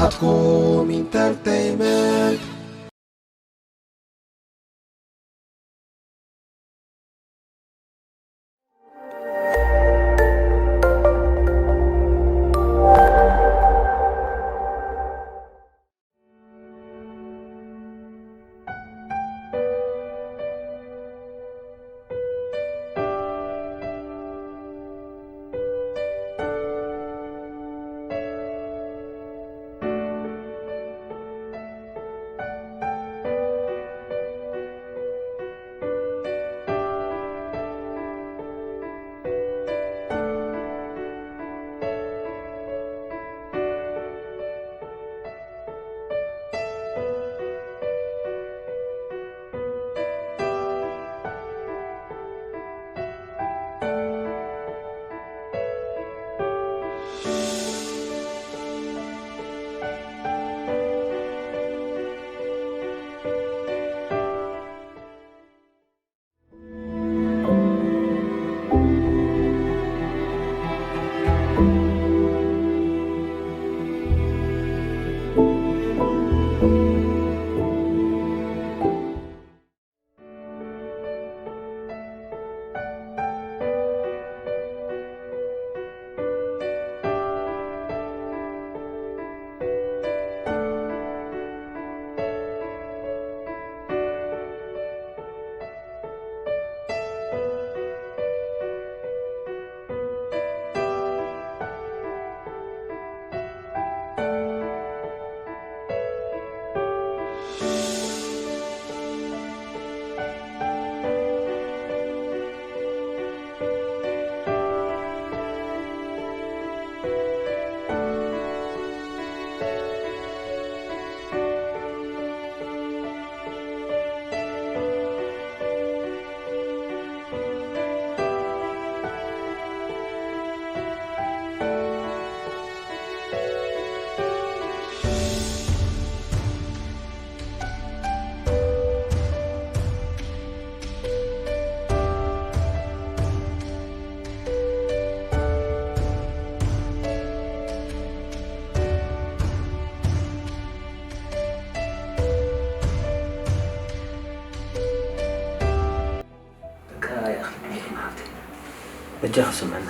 ኣትኩም ኢንተርተይመንት። በቃ ይኣኽለኪ፣ ይኹን ሓፍተይ። በጃኺ ስምዕና።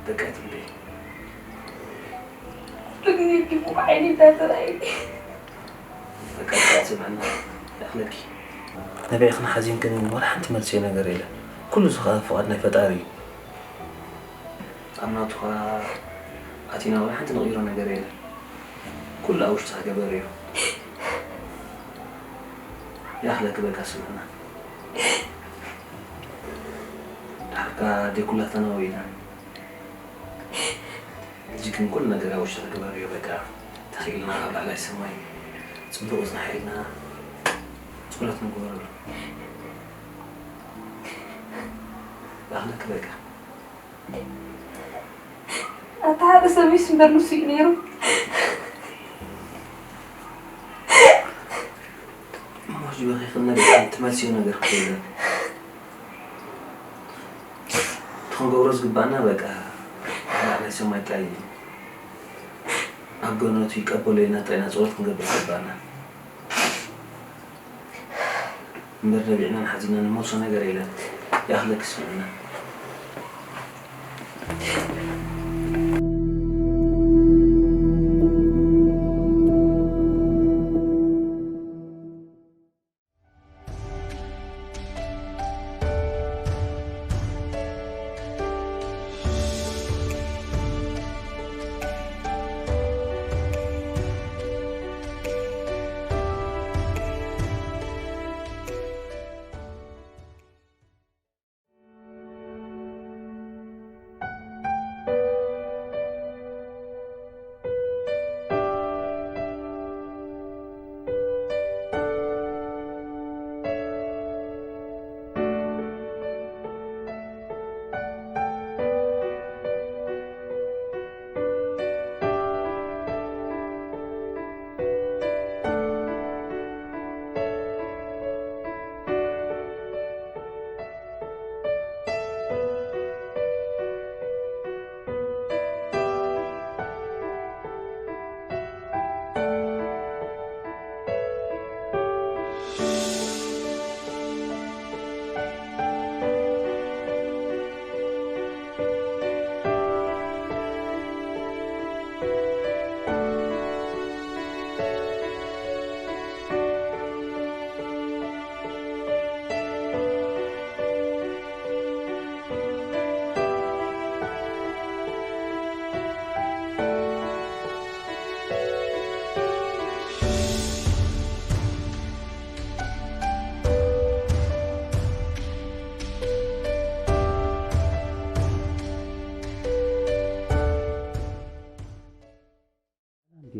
በቃ ትንበይ። ርግቢት ዲኹ ብዓይኒ እንዳተራእየ። በቃ ስምዕና፣ ይኣኽለኪ። ነቢዕኽን ሓዚንክን ወላ ሓንቲ መልሲ ነገር የለን። ኩሉ ዝኸኣል ፍቓድ ናይ ፈጣሪ እዩ። ኣብ ናቱ ኸኣ ኣቲና ወላ ሓንቲ ንቕይሮ ነገር የለን። ኩሉ ኣብ ውሽጥኻ ገበር እዩ። ይኣኽለኪ በቃ ስምዕና። ድሓርካ ደይ ኩላትና ወይና። ሕጂ ግን ኩሉ ነገር ኣብ ውሽጥኻ ገበር እዩ በቃ። ተኽኢልና ኣብ ላዕላይ ሰማይ ጽቡቕ ጽናሕ ኢልና ጸሎት ንግበረሉ። ይኣኽለኪ በቃ። ኣታ ሓደ ሰብ ይስምበር ንሱ እዩ ነይሩ። እሞ ሕጂ በኺኽን ነገር ትመልስዮ ነገር እኮ የለን። እቲ ክንገብሮ ዝግባኣና በቃ ኣምላኽ ናይ ሰማይ ጥራይ ኣብ ገነቱ ይቀበሎ ኢልና ጥራይ ኢና ጸሎት ክንገብር ዝግባኣና። እምበር ነቢዕናን ሓዚናን ንመልሶ ነገር የለን። ይኣኽለኪ ስምዕና።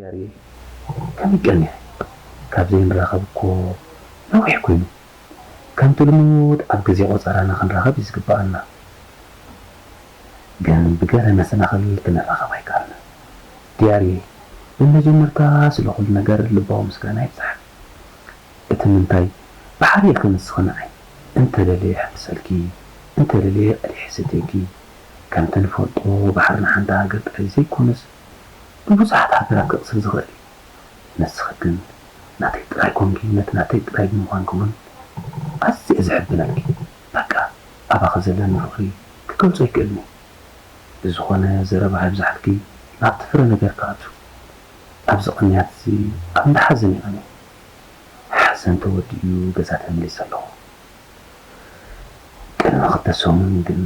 ዲያሪ፣ ከመይ ቀኒኺ? ካብ ዘይንራኸብ እኮ ነዊሕ ኮይኑ። ከምቲ ልሙድ ኣብ ግዜ ቆጸራና ክንራኸብ እዩ ዝግብኣና። ግን ብገለ መሰናኽል ክንራኸብ ኣይከኣልናን። ዲያሪ፣ ብመጀመርታ ስለ ኩሉ ነገር ልባዊ ምስጋና ይብጻሕኪ። እቲ ምንታይ ብሓሪ ኢኺ ንስኺ ንዓይ እንተደልየ ይሕምሰልኪ፣ እንተደልየ ቀዲሐ ይሰትየኪ። ከምቲ ንፈልጦ ባሕሪ ንሓንቲ ሃገር ጥራይ ዘይኮነስ ንብዙሓት ሃገራት ከቕስን ዝኽእል እዩ። ንስኺ ግን ናተይ ጥራይ ኮንኪ፣ ነቲ ናተይ ጥራይ ብምዃንኪ እውን ኣዝየ እየ ዝሕብነልኪ። በቃ ኣባኺ ዘለኒ ፍቕሪ ክገልጾ ኣይክእልን እየ። ብዝኾነ ዘረባ ከይብዝሓልኪ ናብቲ ፍረ ነገር ክኣቱ። ኣብዚ ቅንያት እዚ ኣብ እንዳ ሓዘን እየ ቀንየ። ሓዘን ተወዲኡ ገዛ ተመሊሰ ኣለኹ። ቅድሚ ክልተ ሰሙን ግን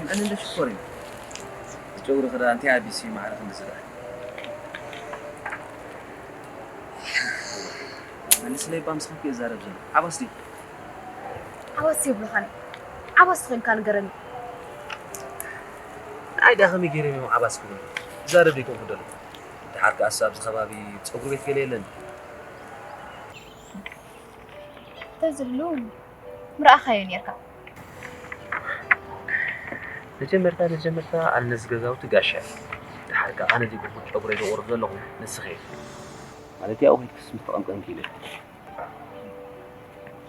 ኣነ እንደ ሽኮር እዩ። ጨጉሪ ክዳ እንታይ ኣቢሲ ማዕረ ክንዲ ዝዳ። መልስለይ እባ፣ ምስ ከብኪ እዛረብ ዘሎ ዓባስ ድዩ? ዓባስ የብሉኻን። ዓባስ ተኾይንካ ንገረኒ። ንዓይ ዳ ከመይ ገይሮም እዮም ዓባስ ክብሉ? እዛረብ ደይኮንኩ ደለኹ። ደሓር ከኣስ ኣብዚ ከባቢ ጸጉሪ ቤት ገለ የለን? ተዝህሉ ምርኣኻዮ ኔርካ። መጀመርታ መጀመርታ ኣነ ነዚ ገዛውቲ ጋሻ እየ። ደሓር ከኣ ኣነ ዘይኮንኩ ጨጉረይ ዘቑርብ ዘለኹ ንስኺ ኢኺ። ማለት ያው ኺድክስ ምስ ተቐምቀምኪ ኢለ።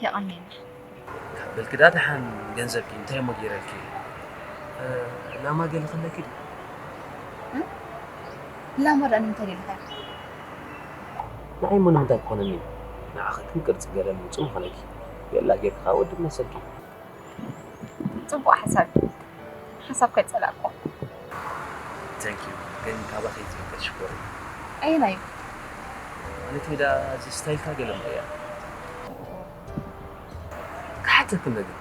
የቐንየኒ። ካብ በልኪ ዳ ደሓን ገንዘብኪ እንታይ እሞ ገይረልኪ? እ፣ ላማ ገለ ከለኪ ድዩ? እ? ላማ ደኣ ንምንታይ ደሊኻዮ? ንዓይ እሞ ንምንታይ ክኾነኒ? ንዓኺ ግን ቅርጺ ገለ ምውጽእ ምኾነኪ። ቤላ ጌርካ ወዲ መሰልኪ። ጽቡቕ ሓሳብ እዩ። ሓሳብካ ኣይጸላእኩ። Thank you። ግን ካባኺ ዝፍቀድ ሽኮር እዩ። ኣየናይ እዩ? ማለት ሜዳ እዚ ስታይልካ ገለ ምቕያር። ክሓተኩም ነገር።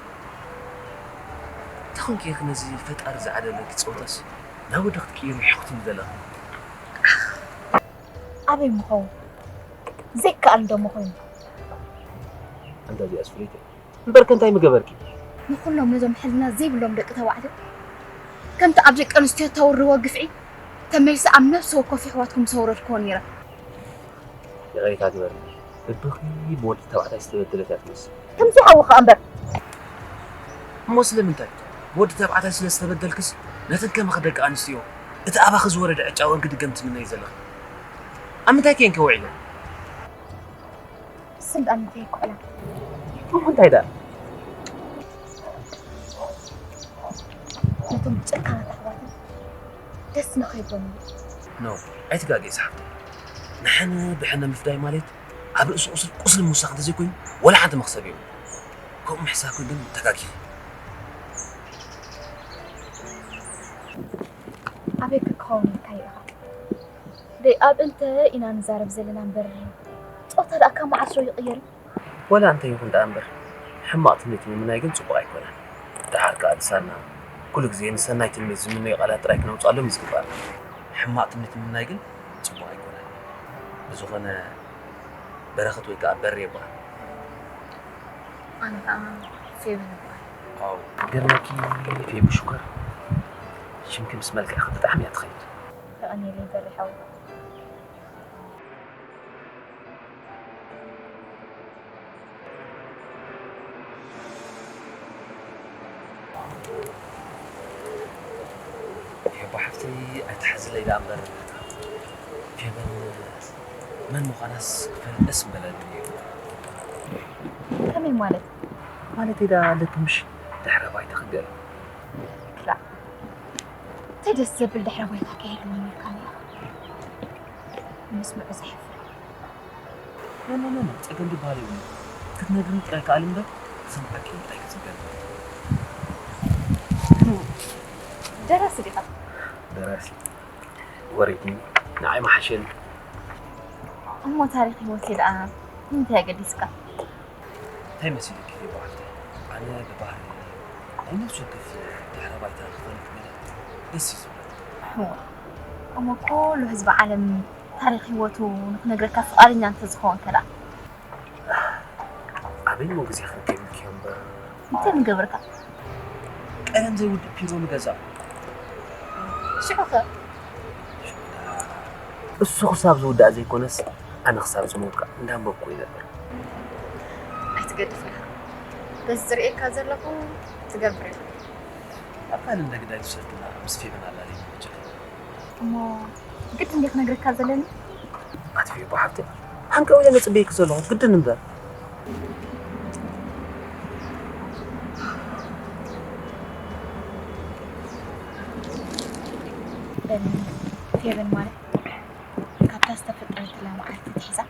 እንታይ ኾንኪ ኢኺ ነዚ ፈጣሪ ዝዓደለኪ ጸወታስ ናብ ወዲ ክትቅይሪ ሕኹትኒ ዘለኺ? ኣበይ ምኸውን? ዘይከኣል እንዶ ምኾይኑ። ኣንታ እዚኣስ ፍልይቲ። እምበርከ እንታይ ምገበርኪ? ንኹሎም ነዞም ሕልና ዘይብሎም ደቂ ተባዕትዮ ከምቲ ኣብ ደቂ ኣንስትዮ ተውርዎ ግፍዒ ተመልሰ ኣብ ነፍሲ ወከፍ ኣሕዋትኩም ሰውረድክዎ ነይረ። ይቕሬታ ግበርኒ። ልብኺ ብወዲ ተባዕታይ ዝተበደለት እያ ትመስል። ከምዚ ሓውኻ እምበር። እሞ ስለምንታይ? ብወዲ ተባዕታይ ስለ ዝተበደልክስ ነተን ከማኺ ደቂ ኣንስትዮ እቲ ኣባኺ ዝወረደ ዕጫ ወን ክድገም ትምነይ ዘለኺ? ኣብ ምንታይ ከየን ከውዒለን? ስልጣን እንታይ ይኮላ? እሞ እንታይ ደኣ? ነቶም ጨካናት ኣሕዋትን ደስ ንኸይብሎም እዩ። ኖ፣ ኣይትጋገይ ዝሓፍተይ። ንሕነ ብሕነ ምፍዳይ ማለት ኣብ ርእሲ ቁስል ቁስሊ ምውሳኽ እንተዘይኮይኑ ወላ ሓንቲ መኽሰብ የብሉን። ከምኡ ምሕሳብኪ ግን ተጋጊኺ። ኣበይ ክኸውን ኢልካዮ ኢኻ? ደይ ኣብ እንተ ኢና ንዛረብ ዘለና እምበር፣ ጾታ ደኣ ካብ መዓስ ዶ ይቕየር እዩ? ወላ እንተ ይኹን ደኣ እምበር፣ ሕማቕ ትምኒት ምምናይ ግን ጽቡቕ ኣይኮነን። ደሓር ከኣ ልሳንና ኩሉ ግዜ ንሰናይ ትምኒት ዝምነዩ ቃላት ጥራይ ክነውጽኣሎም እዩ ዝግባእ። ሕማቕ ትምኒት ምምናይ ግን ጽቡቕ ኣይኮነን። ብዝኾነ በረኸት ወይ ከኣ በሪ ይበሃል። ኣነ ከኣ ፌቨን ይበሃል። ዋው፣ ይገርመኪ ፌቡ ሽኮር፣ ሽምኪ ምስ መልክዕኺ ብጣዕሚ እያ ትኸይድ። የቐንየለይ በሪ ሓወይ። ፌቦ ሓፍተይ ኣይትሓዝለይ ደኣ እምበር፣ ፌበን መን ምዃናስ ክፈልጥ ደስ ምበለኒ ነይሩ። ከመይ ማለት? ማለተይ ደኣ ኣለኪ ምሽ ድሕረ ባይታ ክገል። ክላእ፣ እንታይ ደስ ዘብል ድሕረ ባይታ ከይህልወኒ ኢልካ ነይሩ። ምስምዑ ዘሕፍር። ኖ፣ ኖ፣ ኖ፣ ኖ፣ ጸገም ዝበሃል የብሉን። ክትነግርኒ ጥራይ ከኣል እምበር፣ ክሰምዓኪ እንታይ ክጽገም። ደራሲ ዲኻ? ደራሲ። ወሪድኒ፣ ንዓይ መሓሸኒ። እሞ ታሪኽ ህይወተይ ደኣ ንምንታይ ኣገዲስካ? እንታይ መሲሉኪ ፌቦ ሓፍተይ? ኣነ ብባህሪ ናይ ነፍሲ ወከፍ ድሕረ ባይታ ክፈልጥ ገለ ደስ እዩ ዝብለኒ። እወ፣ እሞ ኩሉ ህዝቢ ዓለም ታሪኽ ህይወቱ ንክነግረካ ፍቓደኛ እንተዝኸውን ከ ደኣ? ኣበይ እሞ ግዜ ክርከብ ኢልኪዮ እምበር። እንታይ ምገበርካ? ቀለም ዘይውድእ ፒሮ ምገዛእ። ሽዑ ኸ? እሱ ክሳብ ዝውዳእ ዘይኮነስ፣ ኣነ ክሳብ ዝመውቃዕ እንዳንበብኩ ይነብር። ኣይትገድፍ ኢኻ። በዚ ዝርእየካ ዘለኹ ትገብር ኢኻ። ኣብ ካልእ እንደ ግዳይ ትውሰድና ምስ ፌበን ኣላልየኒ በጃኺ። እሞ ግድን ድየ ክነግረካ ዘለኒ? ኣቲ ፌቦ ሓፍተይ፣ ሃንቀው ኢለ እጽበየኪ ዘለኹ፣ ግድን እምበር። በል፣ ፌበን ማለት ካብታ ዝተፈጠረትላ መዓልቲ ኣትሒዛ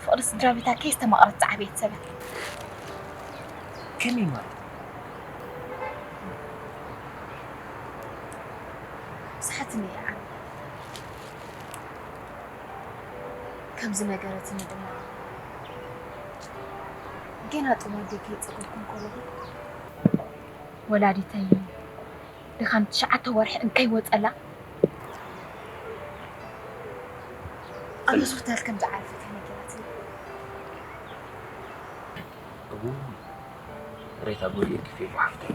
ፍቕሪ ስድራ ቤታ ከይስተማቕረት ዝዓበየት ሰብ እያ። ከመይ ማለት? ስሓትኒ እያ ዓቢ። ከም ዝነገረትኒ ድማ፣ ጌና ጥዋፍ ደይ ከይጸገኩ እንከለኹ፣ ወላዲተይ ድኻም ትሽዓተ ወርሒ እንከይወጸላ ኣብ ሆስፒታል ከም ዝዓረፈት እያ ነጊራትኒ። እውይ፣ ሬታ ጎዲኤኪ ፌቡ ሓፍተይ።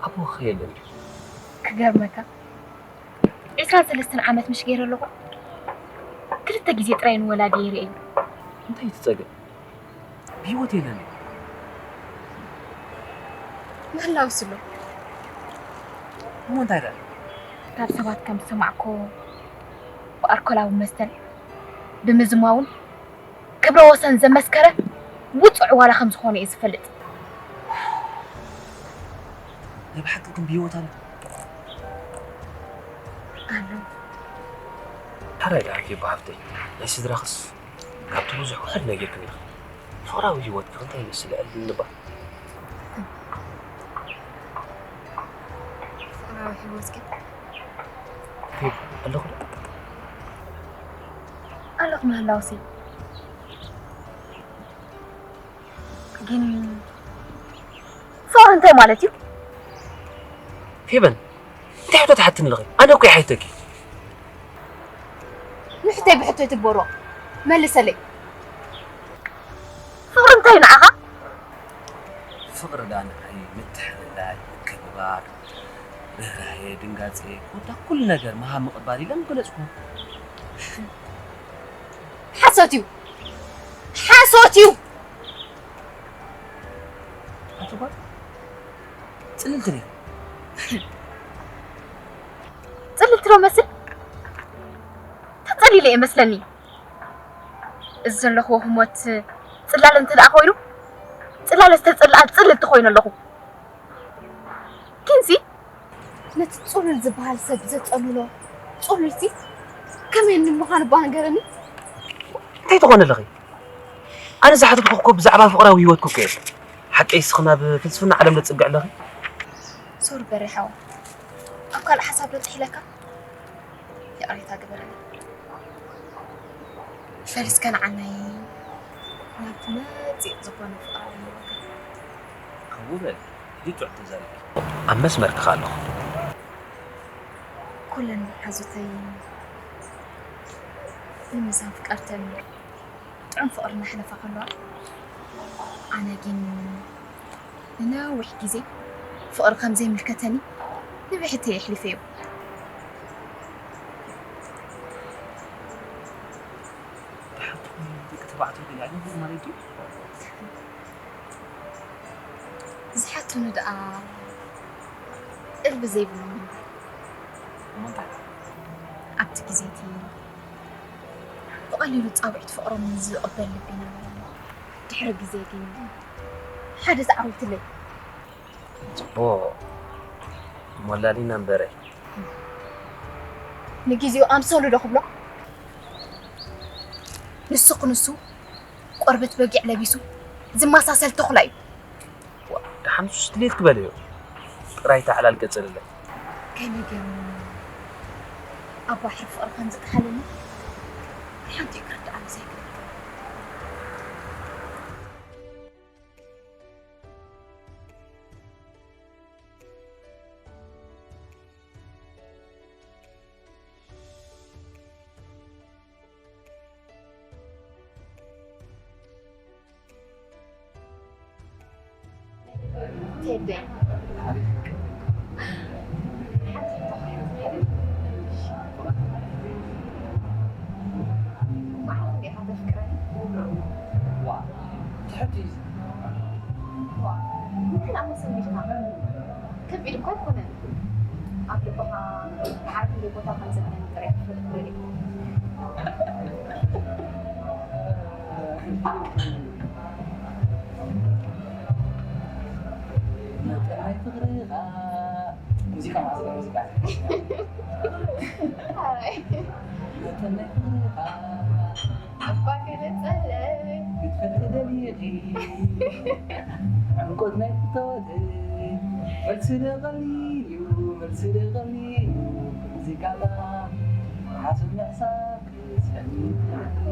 ኣቦኺ ኸ የለን ድዩ? ክገርመካ፣ ዒስራን ሰለስተን ዓመት ምሽ ገይረ ኣለኹ፣ ክልተ ግዜ ጥራይ ንወላዲየይ ርእየዮ። እንታይ እዩ እቲ ጸገም? ብህይወት የለን ድዩ? ምህላውስ ኣሎ። እሞ እንታይ ደኣ? ካብ ሰባት ከም ዝሰማዕኮ ብኣልኮላዊ መስተን ብምዝማውን ክብረ ወሰን ዘመስከረ ውጹዕ ዋላ ከም ዝኾነ እየ ዝፈልጥ። ናይ ብሓቂ ግን ብህይወት ኣሎ? ኣሎ። ሕራይ ደኣ ፌቡ ሓፍተይ፣ ናይ ስድራኽስ ካብቲ ብዙሕ ውሑድ ነጊርክኒ ኢኺ። ፍቕራዊ ህይወትኪ እንታይ ይመስል? ኣዕልልኒ እባ። ፍቕራዊ ህይወትኪ? ፌቡ ኣለኹ ዶ? ኣለኹ ምህላውሲ። ግን ፍቕሪ እንታይ ማለት እዩ? ፌበን፣ እንታይ ሕቶ ትሓትኒ ኣለኺ? ኣነ እኮ ይሓይተኪ። ንሕተይ ብሕቶይ ትግበሮ መልሰለይ። ፍቕሪ እንታይ እዩ ንዓኻ? ፍቕሪ ደኣ ንዓይ ምትሕልላይ፣ ምክብባር፣ ርህራሄ፣ ድንጋጼ፣ ኮታ ኩሉ ነገር ምሃብ ምቕባል ኢለ ምገለጽኩ። ሓሶት እዩ፣ ሓሶት እዩ። ኣንቲ ጓል ጽልልቲ ዲኺ? ጽልልቲ ዶ መስል? ተጸሊለ እየ መስለኒ። እዚ ዘለኹዎ ህሞት ጽላለ እንተ ደኣ ኮይኑ፣ ጽላለ ዝተጸልኣ ጽልልቲ ኮይኑ ኣለኹ። ግንሲ ነቲ ጽሉል ዝበሃል ሰብ ዘጸልሎ ጽሉልቲ ከመይ ንምዃኑ እባ ንገረኒ። እንታይ ትኾኒ ኣለኺ? ኣነ ዝሓተትኩ እኮ ብዛዕባ ፍቕራዊ ህይወትኩ እኮ እየ። ሓቀይ እስኺ ናብ ፍልስፍና ዓለም ዶ ትጽግዒ ኣለኺ? ሶሪ በሬ ሓወይ፣ ኣብ ካልእ ሓሳብ ዶ ጥሒለካ? ይቕሬታ ግበረለይ። ፈሊስካ ንዓናይ ናብቲ መጺቕ ዝኾነ ፍቕራዊ ህይወት። ከምኡ በል፣ ሕጂ ጥዑም ተዛሪብኪ። ኣብ መስመር ክኻ ኣለኹ። ኩለን መሓዙተይ ንምሳን ፍቀርተን ጥዑም ፍቕሪ እናሕለፋ ከለዋ፣ ኣነ ግን ንነዊሕ ግዜ ፍቕሪ ከም ዘይምልከተኒ ንብሕተይ የሕሊፈዮ። ብሓቂ ደቂ ተባዕትዮ ግን ኣይነብር ማለት ድዩ? ዝሓቱኒ ደኣ እልቢ ዘይብሎም እምበር። እሞ እንታይ? ኣብቲ ግዜ እቲ ብቐሊሉ ጻውዒት ፍቕሮም ዝቕበል ልቢ ነበረኒ። ድሕሪ ግዜ ግን ሓደ ተዓዊትለይ። ጽቡቕ። ሞላሊና እምበረ። ንግዜኡ ኣምሰሉ ዶ ክብሎ? ንሱ ክንሱ ቆርበት በጊዕ ለቢሱ ዝመሳሰል ተኹላ እዩ። ደሓን ሱስ ድሌት ክበለዮ። ጥራይ ተዓላል ቀጽልለ። ከመይ ገይሩ ኣብ ባሕሪ ፍቕሪ ከም ዝጠሓለኒ ሓንቲ ክርድኣኒ ዘይክእል። ቴደይ። መዓት እንዲኻ ተፍቅረኒ? ዋ፣ ትሕቲ ዋ፣ እንታይ ደኣ ስሚዕካ? ከቢድ እኳ ኣይኮነን። ኣብ ልብኻ መዓት ክንደይ ቦታ ከም ዘለኒ ጥራይ ክፈልጥ ደልየ። መጠን ናይ ፍቕርኻ ሙዚቃ ማዕዘን ሙዚቃ ኣይ፣ መጠን ናይ ፍቕርኻ እባ ገለጸለይ። ክትፈልጢ ደሊኺ ዕምቆት ናይ ፍተወተይ መልሲ ዶ ቀሊል እዩ፣ መልሲ ዶ ቀሊል እዩ ሙዚቃኻ ሓሶት ምሕሳብ ክስሕል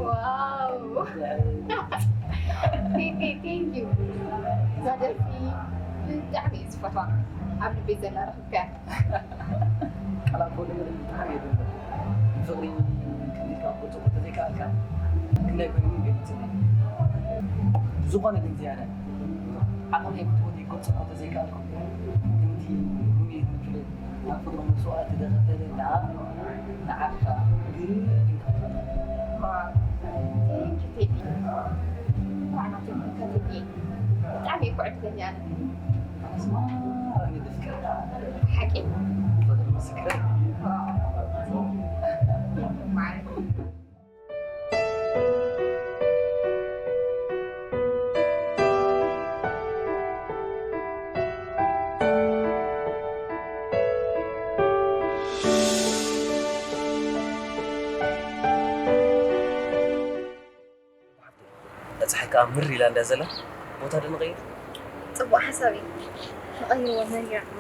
ዋው። ቴንኪ፣ ቴንኪ። እዛ ደርፊ ብጣዕሚ እየ ዝፈትዋ። ኣብ ልበይ ዘላ ረኺብካያ። ናይ ኮይኑ ግን ዝኾነ ግን ዝያዳ ዓቕመይ ክትወዲ ክገልጾ እኳ ተዘይከኣልኩ፣ ከምቲ ሙሉእ መትሎ ናብ ፍቕሪ መስዋእቲ ዝኸፈለ ንዓ-፣ ንዓኻ ግን እንካትካ። ዋው፣ thank you ቴዲ። ዋዕናቱ ከፊትኒ። ብጣዕሚ እኮ ዕድለኛ ነኝ። ኣነስ ማራ እየ ዘፍቅረካ። ሓቂ? ፍቕሪ ምስክረይ። ዋው፣ thank you። ማራ። እታ ፀሓይ ከዓ ምር ኢላ እንዳ ዘላ ቦታ ዶ ንቐይር? ፅቡቕ ሓሳብ እዩ። ንቐይርዎ መን ይረኽቦ?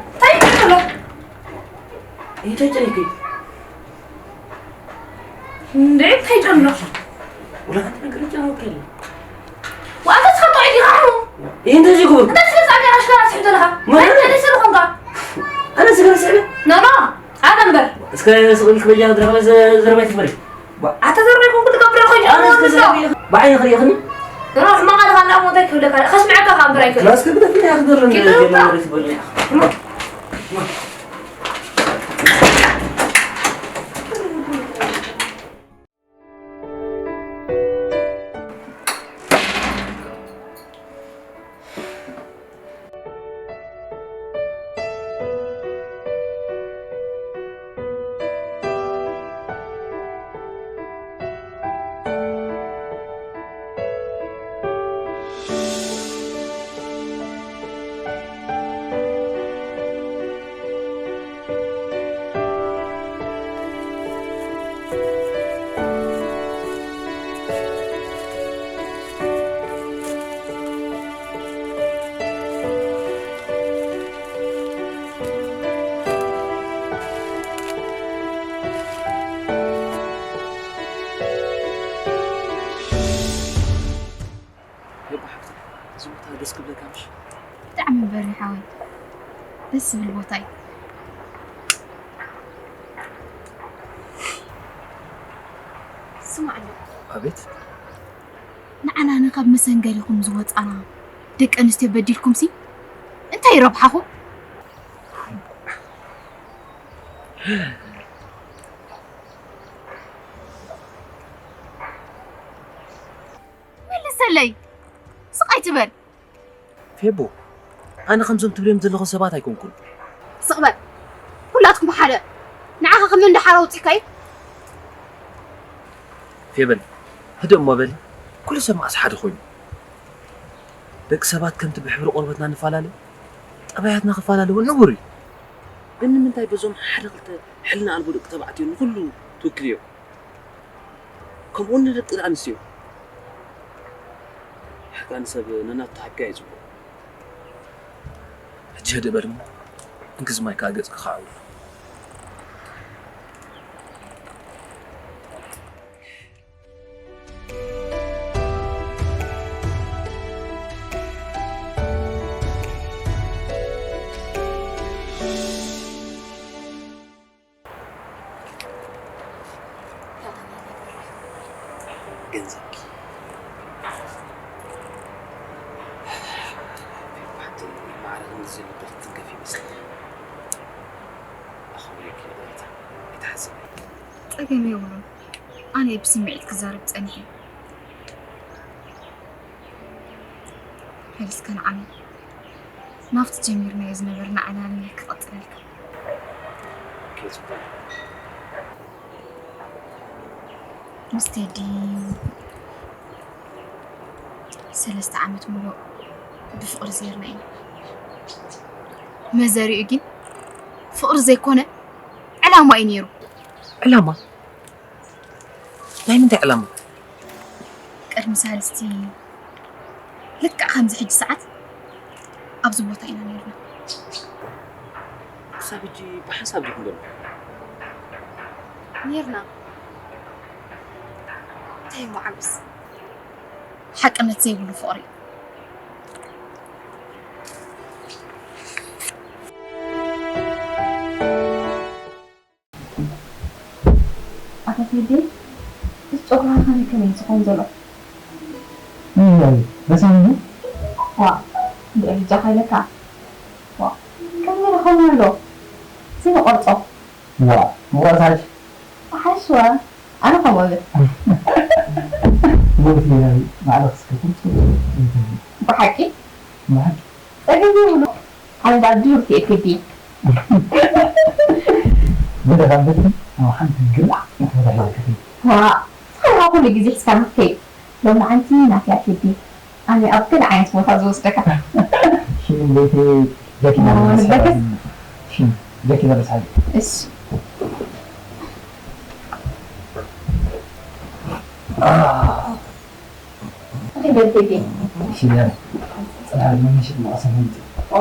እንታይ ይበሃል? እንታይ ጨኒቂ? እንዴ፣ እንታይ ጨኒቂ? ወላ ሓንቲ ነገር ጨኒቂ የለን። ወኣንተ ስኻ ጥዑይ ዲኻ? ይህ እንደዚህ ክብር እንታይ ስለ ጻድቃ ሽጋራ ትሕቶ ኣለኻ? ምን? እንታይ ደስ ዝኾንካ? ኣነ ስጋር ስዕለ? ኖ፣ ኖ፣ ኣነ እምበር። እስከ ስቕል ክበጃ ድረኸበ ዘ-፣ ዘረባይ ትግበሪ። ኣታ ዘረባይ ኮንኩ ትገብር ኣለኹ፣ ኣነ እስከ ይጀምር ዘረባይ ብዓይኒ ክርእኽኒ? ኖ፣ ሕማቕ ኣለኻ፣ እንዳ ሞተ ክብለካ፣ ከስምዐካ ከኣ እምበር ኣይክእልን። ክላስ ክግደፍ እያ ክገርም ኪዱ ጀመረ እታ። ትበል። እዚ ቦታ ደስ ክብለካ ምሽ? ብጣዕሚ እምበር ሓወይ፣ ደስ ዝብል ቦታ እዩ። ስማዕ ኣሎ። ኣቤት። ንዓና ንካብ መሰንገሊኹም ዝወፃና ደቂ ኣንስትዮ በዲልኩምሲ እንታይ ረብሓኹም? መልሰለይ፣ ስቕ ኣይትበል። ፌቦ፣ ኣነ ከምዞም ትብልዮም ዘለኹ ሰባት ኣይኮንኩን። ስቕ በል። ኩላትኩም ሓደ። ንዓኻ ከም እንዳ ሓራ ኣውጺእካዩ። ፌበን፣ ህድእ እሞ በሊ። ኩሉ ሰብ መዓስ ሓደ ኮይኑ። ደቂ ሰባት ከምቲ ብሕብሪ ቆርበትና ንፈላለ፣ ጠባያትና ክፈላለ እውን ንቡር እዩ። ግን ንምንታይ በዞም ሓደ ክልተ ሕልና ኣልቦ ደቂ ተባዕትዮ ንኹሉ ትውክልዮ? ከምኡ እውን ንደቂ ኣንስትዮ። ሓቃ ንሰብ ነናቱ ተሃብካ እዩ ጽቡቕ። ሕጂ ህድእ በል እሞ፣ እንክዚ ማይ ከኣ ገጽኪ ከዓውሎ። ገንዘብኪ ማዕረ ክንዲ ዘለቶ ክትትንከፍ ይመስለኒ። ኣኽብሬኪ ይቕሬታ፣ ኣይትሓስቢ። ጸገም የብሉን። ኣነ ብስምዒት ክዛረብ ጸኒሐ። በል እስከ ንዓኒ ናብቲ ጀሚርናዮ ዝነበርና ዕላል ክቐጽለልካ። ኦኬ፣ ጽቡቕ። ምስ ቴዲ ሰለስተ ዓመት ሙሉእ ብፍቕሪ ዜርና ኢና። መዘሪኡ ግን ፍቕሪ ዘይኮነ ዕላማ እዩ ነይሩ። ዕላማ? ናይ ምንታይ ዕላማ? ቅድሚ ሳልስቲ ልክዕ ከምዚ ሕጂ ሰዓት ኣብዚ ቦታ ኢና ነይርና። ክሳብ ሕጂ ብሓንሳብ ዲኹም ዘለኹም? ነይርና። እንታይ እሞ ዓብስ? ሓቅነት ዘይብሉ ፍቕሪ እዩ። ኣታ ቴዲ፣ እዚ ጨጉርኻ ከመይ ከመይ እዩ ዝኸውን ዘሎ? እንታይ እዩ? በሳል እዩ? ዋ፣ እንድዒ ብጃኻ ኢለካ። ዋ፣ ከመይ ይኸውን ኣሎ? እዚ ንቖርጾ። ዋ፣ ምቑራጽ ሓይሽ። ሓይሽ ዋ፣ ኣነ ከምኡ እብል። ሞት ሌላ ባዕልኽስ ክትቁርጹ? ብሓቂ? ብሓቂ? ጸገም የብሉ። ኣነ ዳኣ ድሩት እየ ቴዲ። በደኻ በቲ ኣብ ሓንቲ ግላዕ ንኽብዳ ሒዘ ከፊል። ዋ፣ ንስኻ ኩሉ ግዜ ሒዝካ ንኽትከይድ። ሎሚ ዓንቲ ናትያ ቴዲ። ኣነ ኣብ ገለ ዓይነት ቦታ ዝወስደካ። ሽም ቤቴ ጃኪ ኦ፣ በርሳይ። ንበገስ? ሽም ጃኪ በርሳይ። እሺ። ኣህ። እንታይ በል ቴዲ? እሺ፣ ዳር። ጽናሕ፣ ምምሽጥ መቐሰን ህምቲ። ኦ።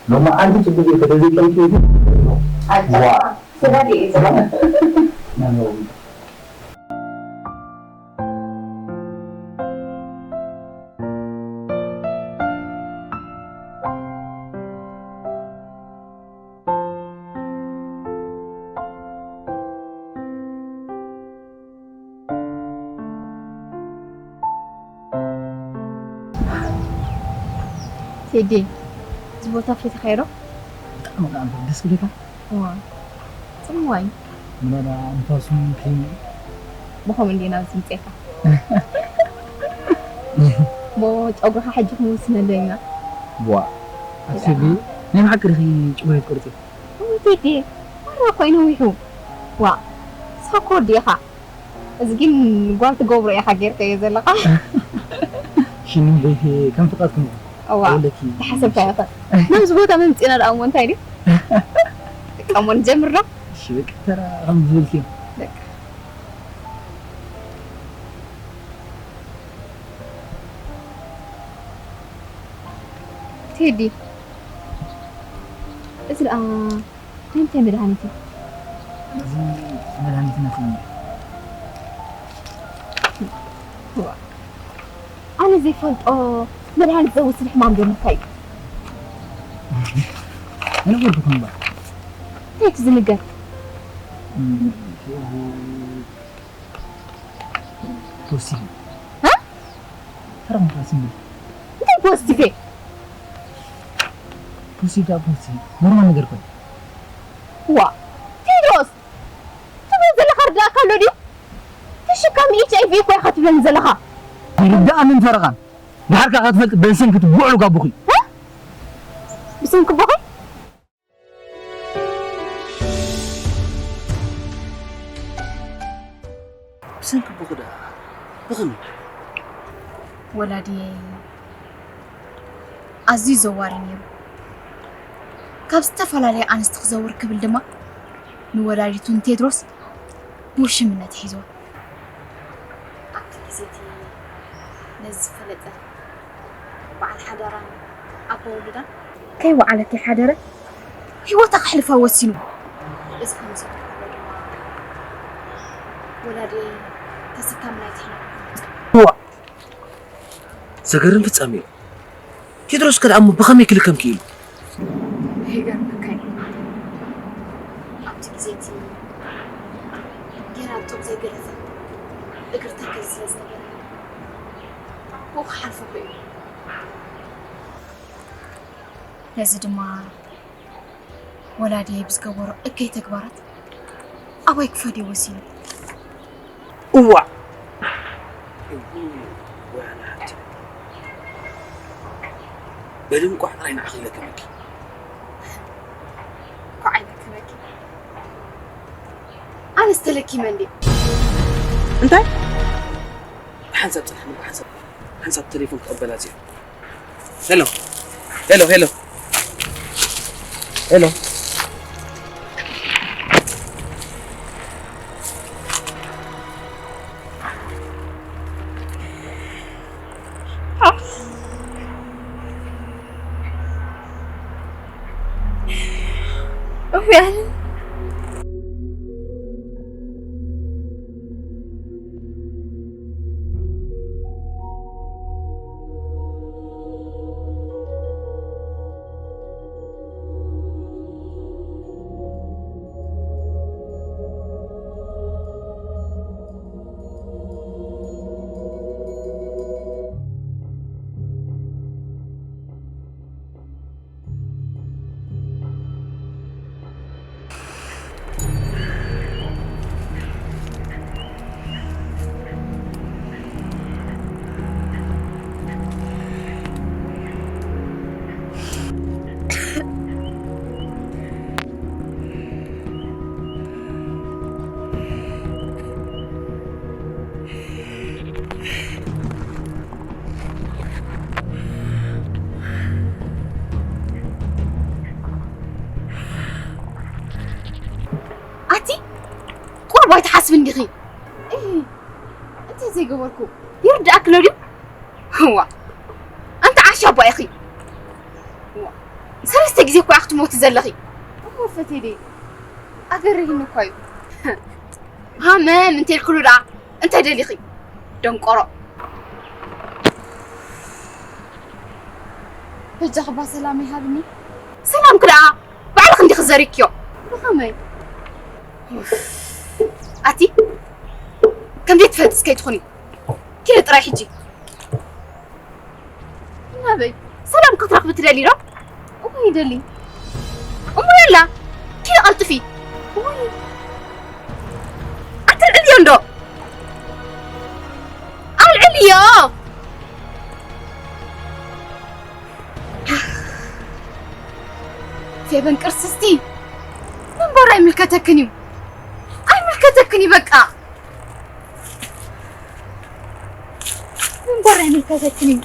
ሎሚ ዓንዲ ጽቡቕ እዩ፣ ከተዘይቀምጡ እዩ። ኣታ፣ ዋ። ስጋት እዩ ጽቡቕ። ናኖ። ቴዲ፣ እዚ ቦታ ፈቲኻዮ ዶ? ብጣዕሚ ከዓ ደስ ክብለካ። እዋ፣ ጽምዋይ። ምናዳ ንፋሱን ፊልም። ብኸምኡ እንዲና ዝምጽኤካ። ሞ ጨጉርኻ ሕጂ ክንውስነሉ ኢና። ዋ፣ ኣክስቢ፣ ናይ ብሓቂ ዲኺ ጨጉረይ ትቆርጺ? እውይ ቴዲ፣ ማራ እኮ እዩ ነዊሑ። ዋ፣ ንስኻ እኮ ወዲ ኢኻ። እዚ ግን ጓል ትገብሮ ኢኻ ጌርካዮ ዘለኻ። ሽኒ ቤቴ ከም ፍቓድኩም እዩ። እዋ፣ ኣለኪ። ተሓሰብካዮ ኸ? ናብዚ ቦታ መምጺእና ደኣ እሞ እንታይ ድዩ? በቃ እሞ ንጀምር ዶ? እሺ፣ በቃ ተራ ከም ዝብልኪ። በቃ። ቴዲ፣ እዚ ደኣ ናይ ምንታይ መድሃኒት እዩ? እዚ መድሃኒት እናተለምደ። እዋ፣ ኣነ ዘይፈልጦ መድሃኒት ዘውስን ሕማም ዶ እንታይ እዩ? ኣይነበርኩኹም እምበር። እንታይ እቲ ዝንገር? እም፣ ፖዚቲቭ። እ? ተረጋጋ፣ ዝም በል። እንታይ ፖዚቲቭ እየ? ፖዚቲቭ ደኣ ፖዚቲቭ፣ ኖርማል ነገር እኮ እዩ። ዋ፣ ቴድሮስ፣ ትብሎ ዘለኻ ርዳእካ ኣሎ ድዩ? ተሸካሚ ኤች ኣይ ቪ እኮ ኢኻ ትብለኒ ዘለኻ። ይርዳእንን ፈረቓን። ድሓር ከኣ ክትፈልጥ በንሰን ክትብዕሉ ጋቡኺ። እ? ብሰንኪ ኣቦኺ? ብሰንኪ ኣቦኺ ደኣ ብኸመይ? ወላዲየይ ኣዝዩ ዘዋሪ ነይሩ። ካብ ዝተፈላለያ ኣንስቲ ክዘውር ክብል ድማ ንወላዲቱ ንቴድሮስ ብውሽምነት ሒዝዋ። ኣብቲ ግዜ እቲ ነዚ ዝፈለጠ በዓል ሓዳራን ኣቦ ውሉዳን ከይወዓለ ከይሓደረ ህይወታ ከሕልፋ ወሲኑ። እዚ ከም ዝረኸበ ድማ ወላዲየይ ተሰካሚ ናይቲ ሕማም ኾይኑ። እዋ! ዘገርም ፍጻሜ እዩ። ቴድሮስ ከ ደኣ እሞ ብኸመይ ክልከም ክኢሉ? ይገርመካ እዩ። ኣብቲ ግዜ እቲ ጌና ጡብ ዘይገደፈ እግሪ ተከዚ ስለ ዝነበረ ብኡ ክሓልፎ ክኢሉ። ነዚ ድማ ወላዲየይ ብዝገበሮ እከይ ተግባራት ኣባይ ክፈድዮ ወሲኑ። እዋእ! እውይ፣ ወያነ ሓብቲ። በሊ እንቋዕ ጥራይ ንዓኺ ኢለክመኪ። እንቋዕ ኢለክመኪ። ኣነስ ተለኪመ እንድየ። እንታይ? ሓንሳብ ጽናሕ፣ ሓንሳብ፣ ሓንሳብ ቴሌፎን ክቕበላ እዚኣ። ሄሎ፣ ሄሎ፣ ሄሎ፣ ሄሎ። እውይ፣ ኣነ ኣቲ ቁሩብ ኣይትሓስብን ዲኺ? እህ፣ እንታይ ዘይገበርኩ? ይርድኣክሎ ድዩ? እዋ፣ ኣንቲ ዓሻ ኣቦ ኢኺ። እዋ፣ ሰለስተ ግዜ እኮ ኢኺ ትሞቲ ዘለኺ። እሞ ፈቴደይ፣ ኣገሪህኒ እኳ እዩ። ሃመም እንተልክሉ ደኣ እንታይ ደሊኺ? ደንቆሮ። በጃኺ እባ ሰላም ይሃብኒ። ሰላምኪ ደኣ ባዕልኺ እንዲኺ ዘሪግክዮ። ብኸመይ? ኣቲ ከም ዘይትፈልጢ እስከ ኣይትኹኒ። ኪዲ ጥራይ ሕጂ። ናበይ? ሰላም ክትረኽቢ ትደሊ ዶ? እወ ይደሊ። እሞ የላ፣ ኪዲ ቀልጥፊ። እወ። ኣትልዕልዮ እንዶ። ኣልዕልዮ። ፌበን ቅርስስቲ፣ ምንባር ኣይምልከተክን እዩ። ኣይምልከተክን እዩ በቃ። ምንባር ኣይምልከተክን እዩ።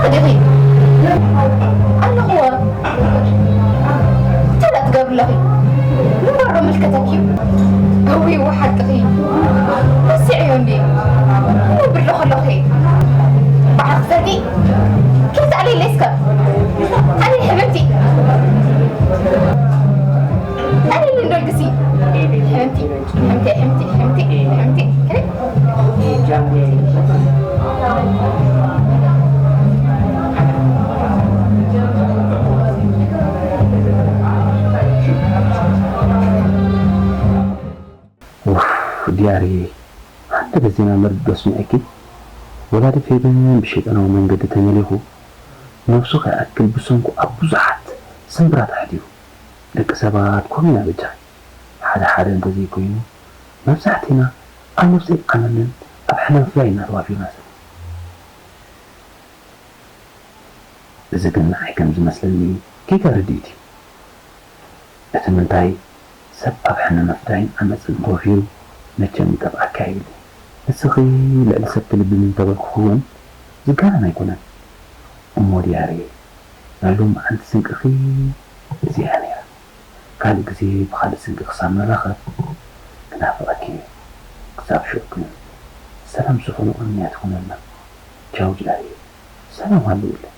ኢኺ ኣለኽዎ። እንታይ ደኣ ትገብሪ ኣለኺ? ንበሮ ምልከተኪ እዩ። እውይ፣ እወ፣ ሓቅኺ። ረሲዐዮ እንዴ? ነብር ዶ ከለኺ? በዓል ክሰቲ? ኪድ ኣልይለይ እስከ። ኣልይ ሕምምቲ። ኣልይሊ እንዶ ልግሲ። ሕምምቲ፣ ሕምምቲ፣ ሕምምቲ፣ ሕምምቲ፣ ሕምምቲ። ኡፍ፣ ዲያሪ፣ ሓደ ዜና መርድእ ዶ ኣስሚዐኪ? ወላዲ ፌበን ብሸይጣናዊ መንገዲ ተመሊኹ፣ ነብሱ ከይኣክል ብሰንኩ ኣብ ብዙሓት ስምብራት ኣሕዲሩ። ደቂ ሰባት ኮኑ ኢና በጃኺ። ሓደ ሓደ እንተዘይኮይኑ፣ መብዛሕትና ኣብ ነብሰይ ዓመንን ኣብ ሕነ ምፍዳይን ኢና ተዋፊርና ዘለና። እዚ ግን ንዓይ ከም ዝመስለኒ ጌጋ ርድኢት እዩ። እቲ ምንታይ፣ ሰብ ኣብ ሕነ ምፍዳይን ዓመጽን ተወፊሩ መቸም ይጠፍኣካ ኣይብልን። ንስኺ ልዕሊ ሰብ ትልብሚ እንተበልኩኺ እውን ዝጋነን ኣይኮነን። እሞ ድያሪ፣ ናይ ሎምዓንቲ ስንቅኺ እዚኣ እያ ነይራ። ካልእ ግዜ ብኻልእ ስንቂ ክሳብ ንራኸብ ክናፍቐኪ እየ። ክሳብ ሽዑ ግን ሰላም ዝኾነ ቅንያት ይኹነልና። ቻው ድያሪ፣ ሰላም ሃልውለይ።